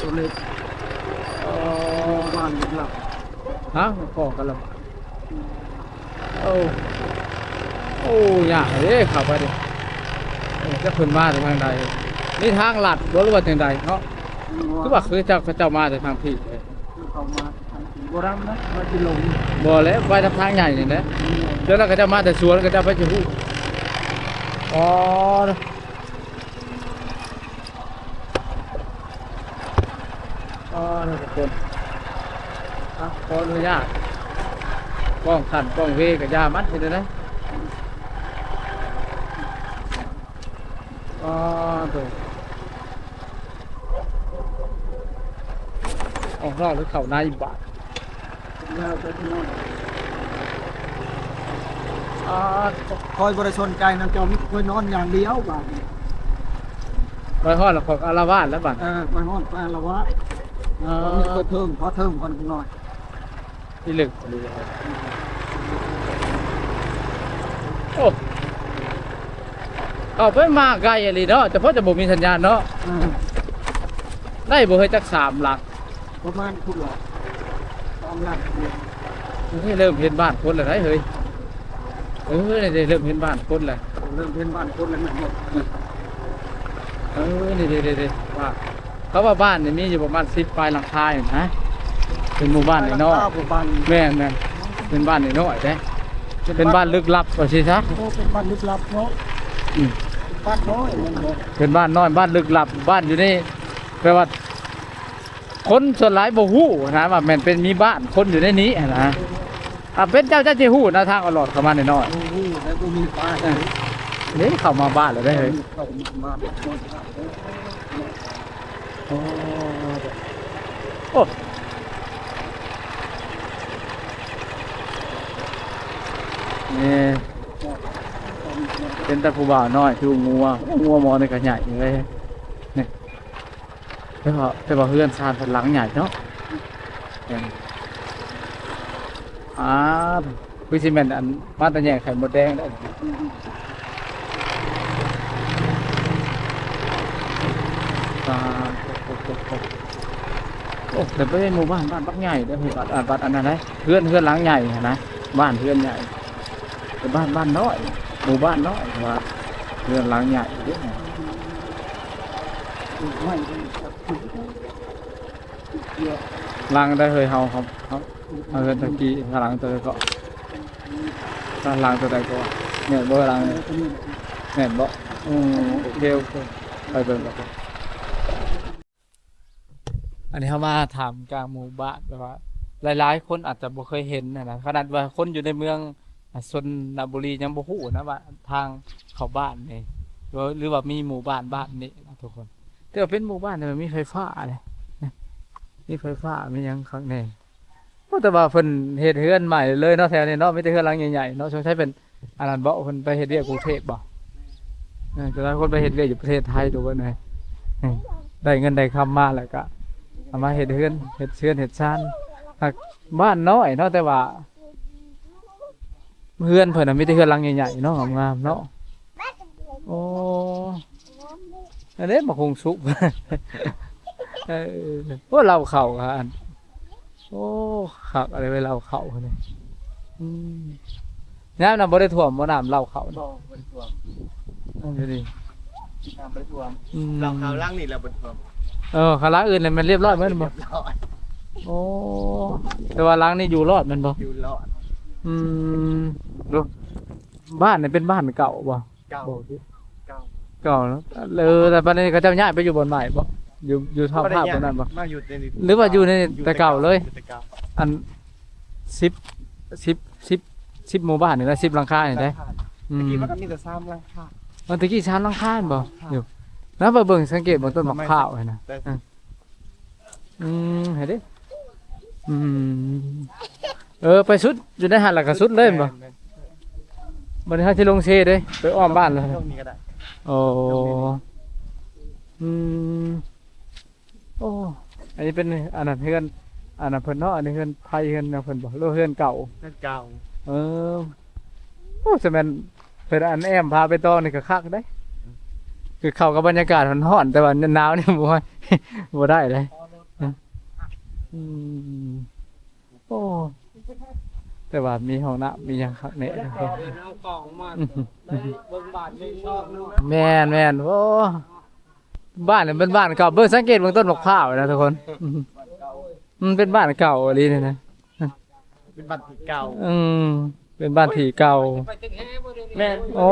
ຕົວເລັກ ອໍ ບ້ານເລັກລັບ ຮະ ພໍກັນລະ ໂອ້ ໂອ້ ຍາກເດ້ເຂົ້າໄປເດ້ ເອີ ຈັກເພິ່ນມາແຕ່ທາງໃດ ມີທາງລັດບໍ່ ຫຼືວ່າຈັ່ງໃດເນາະ ຄືວ່າເຂົາເຈົ້າ ເຂົາເຈົ້າມາແຕ່ທາງພີ້ ເຂົາມາທາງພີ້ ບໍ່ດຳນະ ວ່າຊິລົງ ບໍ່ແຫຼະ ໄປນຳທາງໃຫຍ່ນີ້ແຫຼະ ອືມ ແຕ່ລະເຂົາເຈົ້າມາແຕ່ສວນ ເຂົາເຈົ້າໄປຊິຮູ້ ອໍ ອໍ ທຸກຄົນ ອ່ະ ຂໍອະນຸຍາດ ກ້ອງສັ້ນກ້ອງເວກໍຢ່າມັນເຮັດແນວໃດ ອໍ ໂດຍ ອອກນອກຫຼືເຂົ້າໃນບາດ ແລ້ວແຕ່ພີ່ນ້ອງ ອ່າ ຂ້ອຍບໍ່ໄດ້ສົນໃຈນຳເຈົ້າ ມີແຕ່ຂ້ອຍນອນຢ່າງດຽວບາດນີ້ ຂ້ອຍຮອດແລ້ວຂ້ອຍກໍອາລະວາດແລ້ວບາດ ເອີ ຂ້ອຍຮອດຂ້ອຍອາລະວາດ ເອີ ຂ້ອຍເທິງ ຂໍເທິງກ່ອນຈັກໜ້ອຍ ອີ່ລຶກ ໂອ້ ເອົາໄປມາໄກອີ່ຫຼີເນາະ ແຕ່ພໍຈະບໍ່ມີສັນຍານເນາະ. ອືມ ໄດ້ບໍ່ເຮີ້ຍ ຈັກສາມຫຼັກ ປະມານພຸ້ນລະ ສາມຫຼັກ. ເຮີ້ຍ ເລີ່ມເຫັນບ້ານຄົນແລ້ວໄດ໋ເຮີ້ຍ. ເອີ ນີ້ເລີ່ມເຫັນບ້ານຄົນແລ້ວ ເລີ່ມເຫັນບ້ານຄົນແລ້ວແມ່ນບໍ່? ເອີ ນີ້ໆໆ ວ່າ ເຂົາວ່າບ້ານນີ້ມີຢູ່ປະມານສິບປາຍຫຼັງຄາຫັ້ນນະ ເປັນໝູ່ບ້ານນ້ອຍໆ. ແມ່ນໆ ເປັນບ້ານນ້ອຍໆເດ້ ເປັນບ້ານລຶກລັບວ່າຊີ້ຊະ. ໂອ້ ເປັນບ້ານລຶກລັບເນາະ. ອືມ ບ້ານນ້ອຍແມ່ນບໍ່? ເປັນບ້ານນ້ອຍ ບ້ານລຶກລັບ ບ້ານຢູ່ໃນ ແປວ່າຄົນສ່ວນຫຼາຍບໍ່ຮູ້ນະ ວ່າແມ່ນເປັນມີບ້ານຄົນຢູ່ໃນນີ້ຫັ້ນນະ. ອ່າ ເປັນເຈົ້າ ເຈົ້າຊິຮູ້ນະ ທາງເອົາລອດເຂົ້າມານ້ອຍໆ. ບໍ່ຮູ້ແລ້ວ ບໍ່ມີປ້າຍ. ເອີ ນີ້ເຂົ້າມາບ້ານແລ້ວເດ້ເຮີ້ຍ. ເຂົ້າມາບ້ານ. ໂອ້ ໂອ້ ນີ້ ເຫັນແຕ່ຜູ້ບ່າວນ້ອຍຖືງົວ. ໂອ້ ງົວໝໍນີ້ກໍໃຫຍ່ເລີຍນີ້. ແຕ່ວ່າ ແຕ່ວ່າເຮືອນຊານເພິ່ນຫຼັງໃຫຍ່ເນາະ. ອ່າ ຄືຊິແມ່ນອັນມາແຕ່ແຍກໄຂ່ມົດແດງເດ້. ອ່າ ໂອ້ ແຕ່ໄປເຫັນໝູ່ບ້ານ ບ້ານບັກໃຫຍ່ເດ້ ບ້ານ ອ່າ ບ້ານອັນນັ້ນເດ້ ເຮືອນ ເຮືອນຫຼັງໃຫຍ່ຫັ້ນນະ ບ້ານເຮືອນໃຫຍ່. ແຕ່ບ້ານ ບ້ານນ້ອຍ ໝູ່ບ້ານນ້ອຍ ແຕ່ວ່າເຮືອນຫຼັງໃຫຍ່ເດ້. ຫຼັງໃດເຮີ້ຍ ເຮົາ ເຮົາ ເຮົາ ເຮົາເຮືອນຕະກີ້ ຫຼັງໂຕໃດເກາະ ຫຼັງໂຕໃດເກາະ ແມ່ນບໍ່ຫຼັງນີ້ ແມ່ນບໍ່? ອືມ ໂອເຄ ໂອເຄ ໄປເບິ່ງກັນ. ອັນນີ້ເຮົາມາຖາມກາງໝູ່ບ້ານ ແບບວ່າຫຼາຍໆຄົນອາດຈະບໍ່ເຄີຍເຫັນຫັ້ນນະ ຂະໜາດວ່າຄົນຢູ່ໃນເມືອງ ອ່າ ຊົນນະບູລີຍັງບໍ່ຮູ້ນະວ່າທາງເຂົ້າບ້ານນີ້ ຫຼືວ່າມີໝູ່ບ້ານບ້ານນີ້ນະທຸກຄົນ. ແຕ່ວ່າເປັນໝູ່ບ້ານທີ່ມີໄຟຟ້າເດ້ ມີໄຟຟ້າ ມີຫຍັງຄັກແນ່. ໂອ້ ແຕ່ວ່າເພິ່ນເຮັດເຮືອນໃໝ່ເລີຍເນາະ ແຖວນີ້ເນາະ ມີແຕ່ເຮືອນຫຼັງໃຫຍ່ໆເນາະ. ສົງໄສເປັນອັນນັ້ນບໍ ເພິ່ນໄປເຮັດວຽກກຸງເທບບໍ? ເອີ ສ່ວນຫຼາຍຄົນໄປເຮັດວຽກຢູ່ປະເທດໄທ ທຸກຄົນເອີຍ. ເອີ ໄດ້ເງິນໄດ້ຄຳມາແລ້ວກະເອົາມາເຮັດເຮືອນ ເຮັດເຮືອນເຮັດຊານ. ຫາກບ້ານນ້ອຍເນາະ ແຕ່ວ່າ ເຮືອນເພິ່ນນະມີແຕ່ເຮືອນຫຼັງໃຫຍ່ໆເນາະ ງາມໆເນາະ. ໂອ້ ອັນນີ້ໝາກຫຸ່ງສຸກ. ເອີ ໂອ້ ເລົ້າເຂົ້າກະອັນ ໂອ້ ຄັກອະໄລເວີ້ຍ ເລົ້າເຂົ້ານີ້. ອືມ ຍາມນັ້ນບໍ່ໄດ້ຖ້ວມບໍ່ ນ້ຳເລົ້າເຂົ້ານີ້? ບໍ່ ບໍ່ໄດ້ຖ້ວມ. ເອີ ຢູ່ນີ້ ນ້ຳບໍ່ໄດ້ຖ້ວມ. ອືມ ເລົ້າເຂົ້າຫຼັງນີ້ແລ້ວບໍ່ໄດ້ຖ້ວມ. ເອີ ຂ້າງຫຼັງອື່ນແລ້ວແມ່ນລຽບຮ້ອຍໝົດແມ່ນບໍ່? ລຽບຮ້ອຍ. ໂອ້ ແຕ່ວ່າຫຼັງນີ້ຢູ່ລອດແມ່ນບໍ່? ຢູ່ລອດ. ອືມ ດູ ບ້ານນີ້ເປັນບ້ານເກົ່າບໍ່? ເກົ່າ ບໍ່ ເກົ່າ ເກົ່າເນາະ. ເອີ ແລ້ວບັດນີ້ເຂົາເຈົ້າຍ້າຍໄປຢູ່ບ່ອນໃໝ່ບໍ່? ຢູ່ ຢູ່ທ້ອງພາກບ່ອນນັ້ນບໍ່? ມາຢູ່ແຕ່ນີ້ ຫຼືວ່າຢູ່ໃນ ຢູ່ແຕ່ເກົ່າເລີຍ? ຢູ່ແຕ່ເກົ່າ. ອັນ ສິບ ສິບ ສິບ ສິບໝູ່ບ້ານນີ້ນະ ສິບຫຼັງຄານີ້ເດ້. ຫຼັງຄາ. ອືມ ແຕ່ກີ້ມັນກໍມີແຕ່ສາມຫຼັງຄາ. ເອີ ແຕ່ກີ້ສາມຫຼັງຄາແມ່ນບໍ່? ຢູ່ ແລ້ວໄປເບິ່ງ ສັງເກດເບິ່ງຕົ້ນໝາກພ້າວຫັ້ນນະ. ອືມ ໃຫ້ເດ້. ອືມ ເອີ ໄປສຸດຢູ່ໃນຫັ້ນລະກະສຸດເລີຍແມ່ນບໍ່? ແມ່ນໆ. ບັດນີ້ເຮົາຊິລົງເຊເດ້ ໄປອ້ອມບ້ານລະ. ລົງນີ້ກໍໄດ້. ໂອ້ ລົງນີ້. ອືມ ໂອ້ ອັນນີ້ເປັນອັນນັ້ນເຮືອນ ອັນນັ້ນເພິ່ນເນາະ ອັນນີ້ເຮືອນໄພເຮືອນຫຍັງເພິ່ນບໍ່ ຫຼືເຮືອນເກົ່າ? ເຮືອນເກົ່າ. ເອີ ໂອ້ ສະແມ່ນເພິ່ນອັນແອ້ມພາໄປຕໍ່ນີ້ກໍຄັກເດ້. ອືມ ຄືເຂົ້າກັບບັນຍາກາດຮ້ອນໆ ແຕ່ວ່າໜາວນີ້ບໍ່ ບໍ່ໄດ້ເດ້. ອືມ ໂອ້ ແຕ່ວ່າມີຫ້ອງນ້ຳ ມີຫຍັງຄັກແນ່. ເອົາຂອງມາເບິ່ງບ້ານເບິ່ງຊ່ອງເນາະ. ແມ່ນໆ ໂອ້ ບ້ານນີ້ເປັນບ້ານເກົ່າ ເບິ່ງ ສັງເກດເບິ່ງຕົ້ນໝາກພ້າວນະທຸກຄົນ. ອືມ ມັນເປັນບ້ານເກົ່າອີ່ຫຼີນີ້ນະ. ເປັນບ້ານທີ່ເກົ່າ. ອືມ ເປັນບ້ານທີ່ເກົ່າ. ແມ່ນ. ໂອ້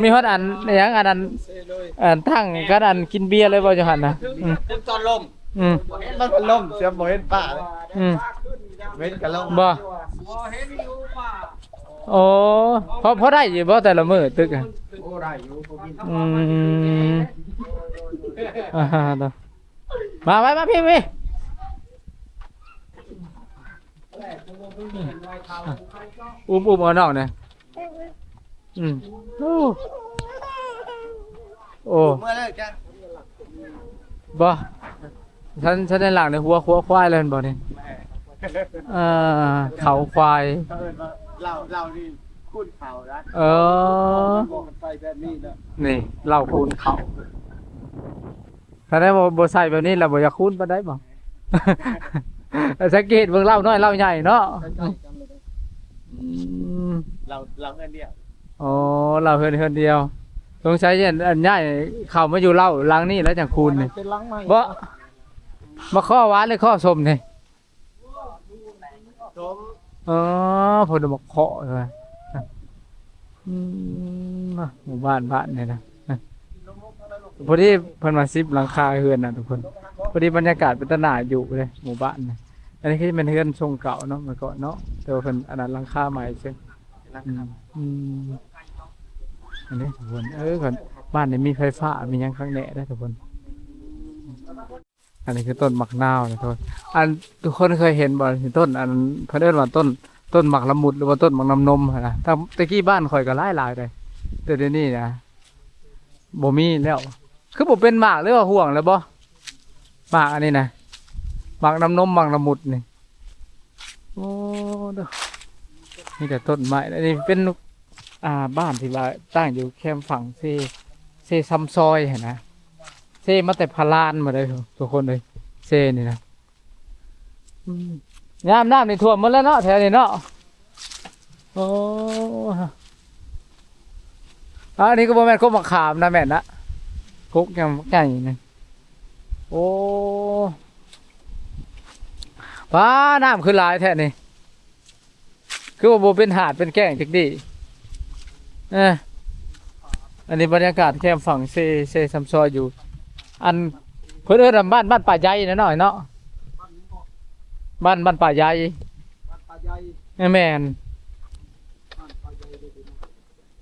ມີຮອດອັນ ອີຫຍັງ ອັນນັ້ນ ອັນທັງກັນ ອັນກິນເບຍເລີຍບໍ່ຢູ່ຫັ້ນນະ? ອືມ ເປັນຕອນລົມ. ອືມ ບໍ່ເຫັນມັນພັດລົມ ສຽບບໍ່ເຫັນຟ້າເລີຍ. ອືມ ເຫັນກະລົມ. ບໍ່ ບໍ່ເຫັນຢູ່ຟ້າ. ໂອ້ ພໍ ພໍໄດ້ຢູ່ບໍ່ແຕ່ລະມື້ຕຶກ? ໂອ້ ໄດ້ຢູ່ ພໍກິນ. ອືມ ອ່າ ມາ ມາ ມາ ພີ່ ພີ່. ອຸ້ມໆ ເອົານ້ອງແດ່. ອືມ ໂອ້ ໂອ້ ເມື່ອແລ້ວຈ້ະ. ບໍ່ ຊັ້ນ ຊັ້ນໃນຫຼັງໃນຫົວ ຫົວຄວາຍແລ້ວແມ່ນບໍ່ນີ້? ແມ່ນ. ເອີ ເຂົາຄວາຍ ເຂົາເອີ້ນວ່າເຫຼົ້າ ເຫຼົ້ານີ້ຄູນເຂົານະ. ເອີ ນີ້ເຫຼົ້າຄູນເຂົ້າ. ຖ້າໄດ້ບໍ່ ບໍ່ໃສ່ແບບນີ້ແລ້ວບໍ່ຢາກຄູນປານໃດບໍ່? ສັງເກດເບິ່ງເຫຼົ້ານ້ອຍເຫຼົ້າໃຫຍ່ເນາະ. ອືມ ເຫຼົ້າ ເຫຼົ້າເຮືອນດຽວ. ອໍ ເຫຼົ້າເຮືອນ ເຮືອນດຽວ. ສົງໄສອັນ ອັນຍ້າຍເຂົ້າມາຢູ່ເຫຼົ້າຫຼັງນີ້ແລ້ວຈັ່ງຄູນນີ້. ເປັນຫຼັງໃໝ່. ບໍ່ ມາຂໍຫວານ ຫຼື ຂໍສົ້ມນີ້? ອໍ ເພິ່ນມາເຄາະ. ອືມ ໝູ່ບ້ານ ບ້ານນີ້ນະ ພໍດີເພິ່ນວ່າສິບຫຼັງຄາເຮືອນນະທຸກຄົນ. ພໍດີບັນຍາກາດເປັນຕາໜ້າຢູ່ເດ້ ໝູ່ບ້ານນີ້. ອັນນີ້ຄືແມ່ນເຮືອນຊົງເກົ່າເນາະ ເມື່ອກ່ອນເນາະ ແຕ່ວ່າເພິ່ນອັນນັ້ນຫຼັງຄາໃໝ່ຊື່. ອືມ ອືມ ອັນນີ້ທຸກຄົນ ເອີ ບ້ານນີ້ມີໄຟຟ້າ ມີຫຍັງຄັກແນ່ເດ້ທຸກຄົນ. ອັນນີ້ຄືຕົ້ນໝາກນາວນະທຸກຄົນ. ອັນ ທຸກຄົນເຄີຍເຫັນບໍ່ ຕົ້ນ ອັນ ເພິ່ນເອີ້ນວ່າຕົ້ນ ຕົ້ນໝາກລະມຸດ ຫຼືວ່າຕົ້ນໝາກນ້ຳນົມຫັ້ນນະ. ແຕ່ ແຕ່ກີ້ບ້ານຂ້ອຍກໍຫຼາຍໆເດ້ ແຕ່ດຽວນີ້ນະບໍ່ມີແລ້ວ. ຄືບໍ່ເປັນໝາກ ຫຼືວ່າຮ່ວງແລ້ວບໍ່ ໝາກອັນນີ້ນະ ໝາກນ້ຳນົມ ໝາກລະມຸດນີ້. ໂອ້ ເດີ ມີແຕ່ຕົ້ນໄມ້. ອັນນີ້ເປັນ ອ່າ ບ້ານທີ່ວ່າຕັ້ງຢູ່ແຄມຝັ່ງເຊ ເຊຊຳຊອຍຫັ້ນນະ. ເຊມາແຕ່ພະລານໝົດເລີຍທຸກຄົນເອີຍ ເຊນີ້ນະ. ອືມ ຍາມນ້ຳນີ້ຖ້ວມໝົດແລ້ວເນາະ ແຖວນີ້ເນາະ. ໂອ້ ອັນນີ້ກໍບໍ່ແມ່ນກົກໝາກຂາມນະ ແມ່ນນະ ກົກຫຍັງໃຫຍ່ນີ້. ໂອ້ ປ້າ ນ້ຳຄືຫຼາຍແທ້ນີ້. ຄືວ່າບໍ່ເປັນຫາດເປັນແກ້ງຈັກດີ້. ເອີ ອັນນີ້ບັນຍາກາດແຄມຝັ່ງເຊ ເຊຊຳຊອຍຢູ່ ອັນ ເພິ່ນເອີ້ນວ່າບ້ານ ບ້ານປ່າໃຫຍ່ນະນ້ອຍເນາະ ບ້ານ ບ້ານປ່າໃຫຍ່. ແມ່ນ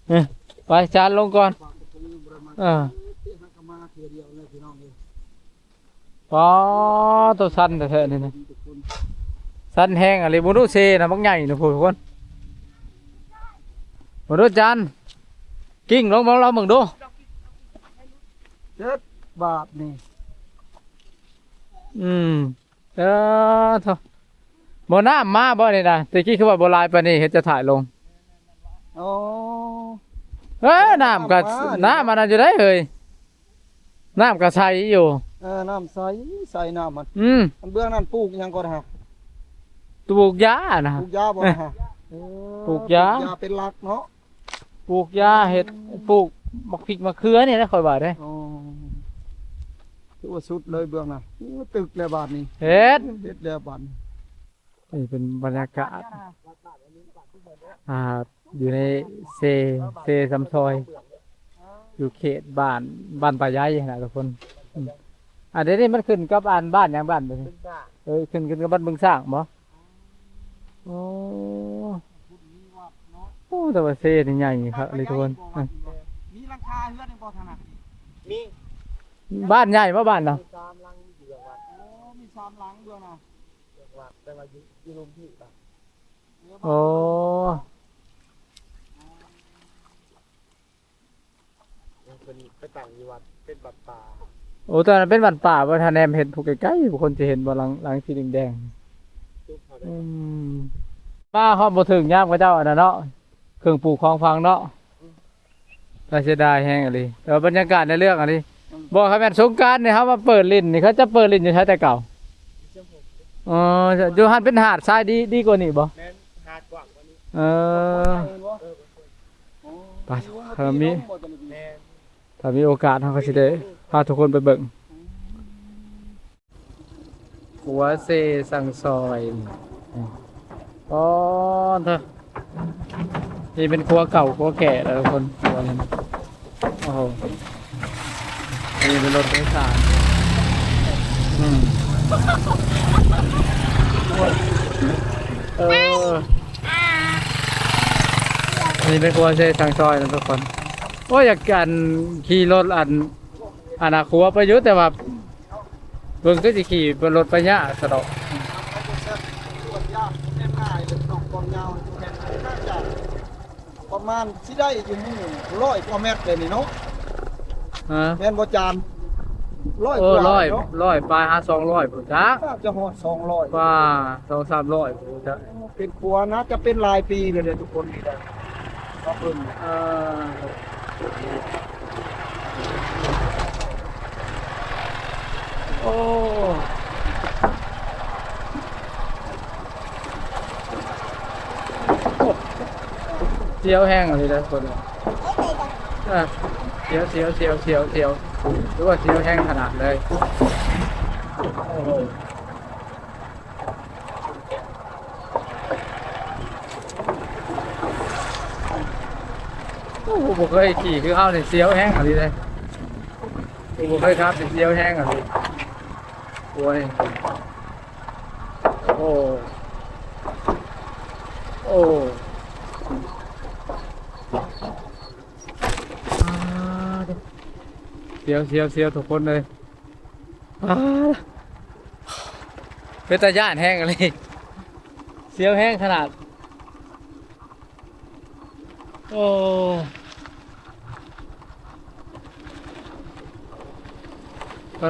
ເອີ ໄປຈານລົງກ່ອນ. ເອີ ປາໂຕ ຊັນແທ້ໆນີ້ນະ ຊັນແຮງອີ່ຫຼີ. ບໍ່ຮູ້ເຊນະ ບັກໃຫຍ່ນະ ຜູ້ຄົນ. ບໍ່ຮູ້ ຈານ ກິ້ງລົງມາລອງເບິ່ງດູ. ເຈັດບາດນີ້. ອືມ ເອີ ໂທ້ ບໍ່ ນ້ຳມາບໍ່ນີ້ນະ? ແຕ່ກີ້ຄືວ່າບໍ່ຫຼາຍປານນີ້ ເຮັດຈະຖ່າຍລົງ. ໂອ້ ເອີ ນ້ຳກໍ ນ້ຳມານີ້ ນ້ຳອັນນັ້ນຢູ່ໃດເຮີ້ຍ. ນ້ຳກໍໃສຢູ່. ເອີ ນ້ຳໃສ ໃສນ້ຳມັນ. ອືມ ອັນເບື້ອງນັ້ນປູກຫຍັງກໍໄດ້ຫະ? ປູກຢານະ. ປູກຢາບໍ່ໄດ້ຫະ? ເອີ ປູກຢາ ປູກຢາເປັນຫຼັກເນາະ. ປູກຢາ ເຮັດ ປູກໝາກພິກໝາກເຂືອນີ້ແຫຼະ ຂ້ອຍວ່າເດ້. ອໍ ຖືວ່າສຸດເລີຍເບື້ອງນັ້ນ. ໂອ້ ຕຶກແລ້ວບາດນີ້ ເຮັດ ເຮັດແລ້ວບາດນີ້. ນີ້ເປັນບັນຍາກາດ ອ່າ ຢູ່ໃນເຊ ເຊຊຳຊອຍ ຢູ່ເຂດບ້ານ ບ້ານປ່າໃຫຍ່ຫັ້ນນະທຸກຄົນ. ອືມ ອັນນີ້ມັນຂຶ້ນກັບອັນບ້ານຫຍັງ ບ້ານ ເອີ ຂຶ້ນ ຂຶ້ນກັບບ້ານບຶງຊ້າງບໍ່? ໂອ້ ໂອ້ ແຕ່ວ່າເຊນີ້ໃຫຍ່ຄັກເລີຍທຸກຄົນ. ມີຫຼັງຄາເຮືອນບໍ່ທາງນັ້ນ? ມີ. ບ້ານໃຫຍ່ບໍ່ ບ້ານນະ? ມີສາມຫຼັງຢູ່ເບື້ອງວັດ. ໂອ້ ມີສາມຫຼັງເບື້ອງນະ ເບື້ອງວັດ ແຕ່ວ່າຢູ່ ຢູ່ລຸ່ມພີ້ບາດ. ໂອ້ ເພິ່ນໄປຕັ້ງຢູ່ວັດ ເປັນວັດປ່າ. ໂອ້ ຕອນນັ້ນເປັນວັດປ່າບໍ່? ຖ້າແນມເຫັນຜູ້ໃກ້ໆ ຜູ້ຄົນຊິເຫັນບໍ່ ຫຼັງ ຫຼັງສີແດງໆ. ອືມ ມາຮອດບໍ່ຖືກຍາມເຂົາເຈົ້າອັນນັ້ນເນາະ ເຄື່ອງປູຂອງຝັງເນາະ. ໜ້າເສຍດາຍແຮງອີ່ຫຼີ ແຕ່ວ່າບັນຍາກາດໃນເລື່ອງອີ່ຫຼີ. ອືມ ບໍ່ ຄັນແມ່ນສົງການນີ້ ເຮົາມາເປີດຫຼິ້ນນີ້ ເຂົາຈະເປີດຫຼິ້ນຢູ່ໃສແຕ່ເກົ່າ? ອໍ ຢູ່ຫັ້ນເປັນຫາດຊາຍດີ ດີກວ່ານີ້ບໍ່? ແມ່ນ ຫາດກວ້າງກວ່ານີ້. ເອີ ເອີ ໄປ ຖ້າມີ ແມ່ນ ຖ້າມີໂອກາດ ເຮົາກໍຊິໄດ້ພາທຸກຄົນໄປເບິ່ງ. ຄົວເຊສັງຊອຍ. ອໍ ເທີ ນີ້ເປັນຄົວເກົ່າຄົວແກ່ແລ້ວທຸກຄົນ ຄົວນີ້. ໂອ້ໂຫ ນີ້ເປັນລົດໂດຍສານ. ອືມ ເອີ ນີ້ເປັນຄົວເຊສັງຊອຍນະທຸກຄົນ. ໂອ້ຍ ຢາກ ອັນ ຂີ່ລົດ ອັນ ອັນນະ ຂົວໄປຢູ່ ແຕ່ວ່າເບິ່ງຄືຊິຂີ່ລົດໄປຍາກຊະດອກ. ປະມານຊິໄດ້ຢູ່ໝູ່ຮ້ອຍກວ່າແມັດເດນີ້ເນາະ. ຮະ? ແມ່ນບໍ່ຈານ? ຮ້ອຍ ເອີ ກວ່າເນາະ ຮ້ອຍປາຍ ຫາສອງຮ້ອຍພຸ້ນຈັກ. ໜ້າຈະຮອດສອງຮ້ອຍ ກວ່າ ສອງສາມຮ້ອຍພຸ້ນຈັກ. ເປັນຂົວໜ້າຈະເປັນຫຼາຍປີແລ້ວເດທຸກຄົນ ນີ້ໄດ້ມາເບິ່ງ. ເອີ ໂອ້ ສຽວແຮງອີ່ຫຼີເດີທຸກຄົນເອີຍ. ອ່າ ສຽວ ສຽວ ສຽວ ສຽວ ສຽວ ຖືວ່າສຽວແຮງຂະໜາດເລີຍ. ໂອ້ໂຫ ໂອ້ ບໍ່ເຄີຍຂີ່ຄືເຮົານີ້ ສຽວແຮງອີ່ຫຼີເດ້. ຜູ້ບໍ່ເຄີຍຂັບນີ້ສຽວແຮງອີ່ຫຼີ. ໂອ້ຍ ໂອ້ ໂອ້ ອ່າ ສຽວ ສຽວ ສຽວ ທຸກຄົນເອີຍ. ອ່າ ເປັນຕາຢ້ານແຮງອີ່ຫຼີ ສຽວແຮງຂະໜາດ. ໂອ້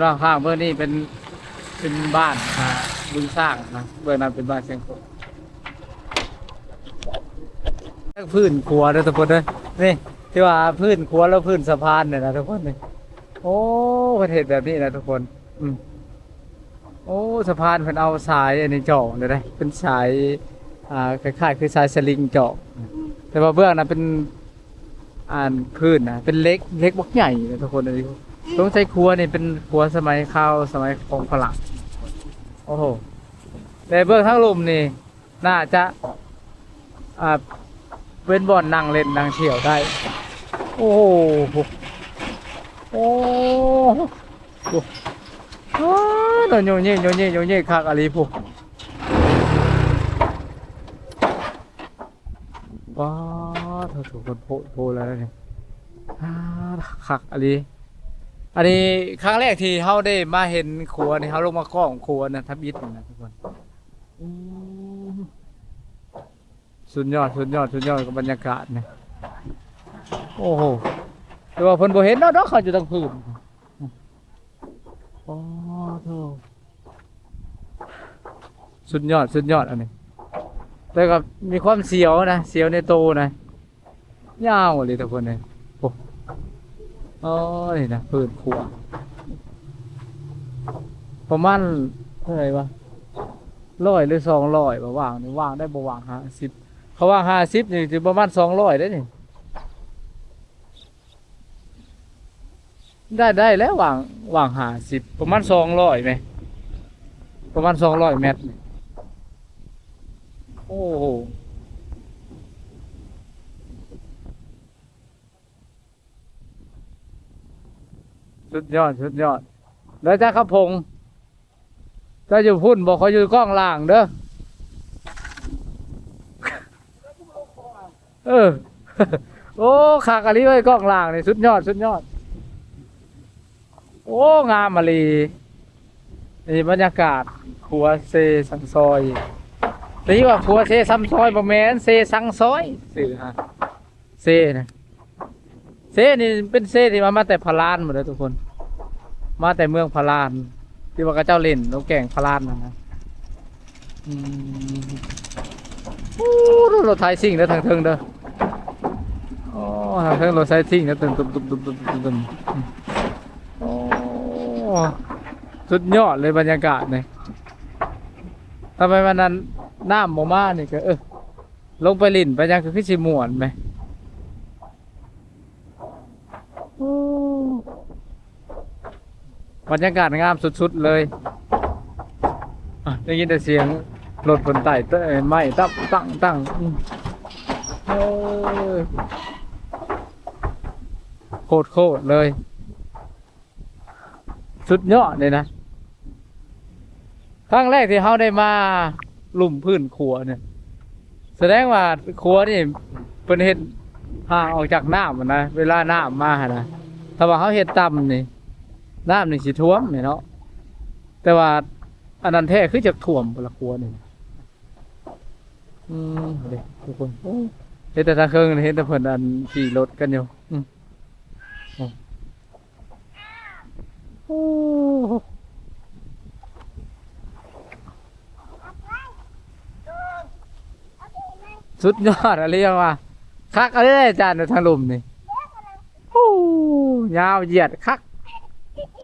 ຕາມທາງເບື້ອງນີ້ເປັນ ເປັນບ້ານ ອ່າ ບຶງຊ້າງນະ, ເບື້ອງນັ້ນເປັນບ້ານຊຽງໂຄນ. ພື້ນຂົວເດີທຸກຄົນເດີ ນີ້ ທີ່ວ່າພື້ນຂົວ ແລ້ວພື້ນສະພານນີ້ນະທຸກຄົນນີ້. ໂອ້ ເພິ່ນເຮັດແບບນີ້ນະທຸກຄົນ. ອືມ ໂອ້ ສະພານເພິ່ນເອົາສາຍອັນນີ້ຈອງເດ້ ເປັນສາຍ ອ່າ ຄ້າຍໆຄືສາຍສະລິງຈອງ, ແຕ່ວ່າເບື້ອງນັ້ນເປັນ ອັນ ພື້ນນະ ເປັນເຫຼັກ ເຫຼັກບັກໃຫຍ່ນະທຸກຄົນ. ອັນນີ້ສົງໄສຂົວນີ້ເປັນຂົວສະໄໝຄາວ ສະໄໝຂອງຝຣັ່ງ. ໂອ້ໂຫ ແຕ່ເບື້ອງທາງລຸ່ມນີ້ ໜ້າຈະ ອ່າ ເປັນບ່ອນນັ່ງຫຼິ້ນນັ່ງທ່ຽວໄດ້. ໂອ້ໂຫ ໂອ້ໂຫ ໂອ້ໂຫ ໂຍກເຍກ ໂຍກເຍກ ໂຍກເຍກ ຄັກອີ່ຫຼີພຸ້ນ. ປາດໂທ້ ທຸກຄົນ ໂພດໂພແລ້ວນີ້ ປາດ ຄັກອີ່ຫຼີ. ອັນນີ້ຄັ້ງແລກທີ່ເຮົາໄດ້ມາເຫັນຂົວນີ້ ເຮົາລົງມາກ້ອງຂົວນະ ທຳອິດນີ້ນະທຸກຄົນ. ອືມ ສຸດຍອດ ສຸດຍອດ ສຸດຍອດກັບບັນຍາກາດນີ້. ໂອ້ໂຫ ແຕ່ວ່າເພິ່ນບໍ່ເຫັນເນາະ ເຂົາຢູ່ທາງພື້ນ. ອໍ ໂທ້ ສຸດຍອດ ສຸດຍອດອັນນີ້. ແຕ່ກໍມີຄວາມສຽວນະ ສຽວໃນໂຕນະ. ຍາວອີ່ຫຼີທຸກຄົນເອີຍ. ໂອ້ ໂອ້ ນີ້ນະ ພື້ນຂົວ ປະມານເທົ່າໃດວະ ຮ້ອຍ ຫຼື ສອງຮ້ອຍ ວ່າຫວ່າງນີ້ ຫວ່າງໄດ້ບໍ່ ຫວ່າງຫ້າສິບ. ເຂົາວ່າຫ້າສິບນີ້ຊິປະມານສອງຮ້ອຍເດ້ນີ້. ໄດ້ ໄດ້ແລ້ວ ຫວ່າງ ຫວ່າງຫ້າສິບ ປະມານສອງຮ້ອຍແມະ ປະມານສອງຮ້ອຍແມັດ. ໂອ້ໂຫ ສຸດຍອດ ສຸດຍອດ. ແລ້ວຈາຄຳພົງ ເຈົ້າຢູ່ພຸ້ນບໍ່? ຂ້ອຍຢູ່ກ້ອງລ່າງເດີ. ເອີ ໂອ້ ຄັກອີ່ຫຼີເວີຍ ກ້ອງລ່າງນີ້ ສຸດຍອດ ສຸດຍອດ. ໂອ້ ງາມອີ່ຫຼີ. ນີ້ບັນຍາກາດຂົວເຊຊັງຊອຍ. ຕີວ່າຂົວເຊຊ້ຳຊອຍ ບໍ່ແມ່ນ ເຊຊັງຊອຍ ຊື່ຮະ ເຊນະ ເຊນີ້ເປັນເຊທີ່ວ່າມາແຕ່ພະລານໝົດເດີທຸກຄົນ, ມາແຕ່ເມືອງພະລານ ທີ່ວ່າເຂົາເຈົ້າຫຼິ້ນລົງແກ່ງພະລານນັ້ນນະ. ອືມ ໂອ້ ລົດໄຖຊິງເດີ ທາງເທິງເດີ. ໂອ້ ທາງເທິງລົດໄຖຊິງເດີ ຕຶມໆໆໆໆ. ໂອ້ ສຸດຍອດເລີຍບັນຍາກາດນີ້. ຖ້າແມ່ນວ່ານັ້ນ ນ້ຳບໍ່ມານີ້ກໍ ເອີ ລົງໄປຫຼິ້ນໄປຫຍັງກໍຄືຊິມ່ວນແມະ. ໂອ້ ບັນຍາກາດງາມສຸດໆເລີຍ. ອ່ະ ໄດ້ຍິນແຕ່ສຽງລົດເພິ່ນໄຕ່ໄມ້ຕັ້ງໆໆ. ອືມ ໂອ້ຍ ໂຄດໆເລີຍ. ສຸດຍອດເລີຍນະ. ຄັ້ງແລກທີ່ເຮົາໄດ້ມາລຸ່ມພື້ນຂົວນີ້ ສະແດງວ່າຂົວນີ້ເພິ່ນເຮັດຫ່າງອອກຈາກນ້ຳນະ, ເວລານ້ຳມາຫັ້ນນະ. ຖ້າວ່າເຮົາເຮັດຕ່ຳນີ້ ນ້ຳນີ້ຊິຖ້ວມແມ່ນເນາະ, ແຕ່ວ່າອັນນັ້ນແທ້ຄືຈະຖ້ວມພຸ້ນລະຂົວນີ້. ອືມ ເດ້ທຸກຄົນ ໂອ້ ເຫັນແຕ່ທາງເທິງ ເຫັນແຕ່ເພິ່ນອັນຂີ່ລົດກັນຢູ່. ອືມ ໂອ້ ສຸດຍອດອີ່ຫຼີວ່າ ຄັກອີ່ຫຼີເດ້ອາຈານ ທາງລຸ່ມນີ້. ໂອ້ ຍາວຢຽດຄັກ.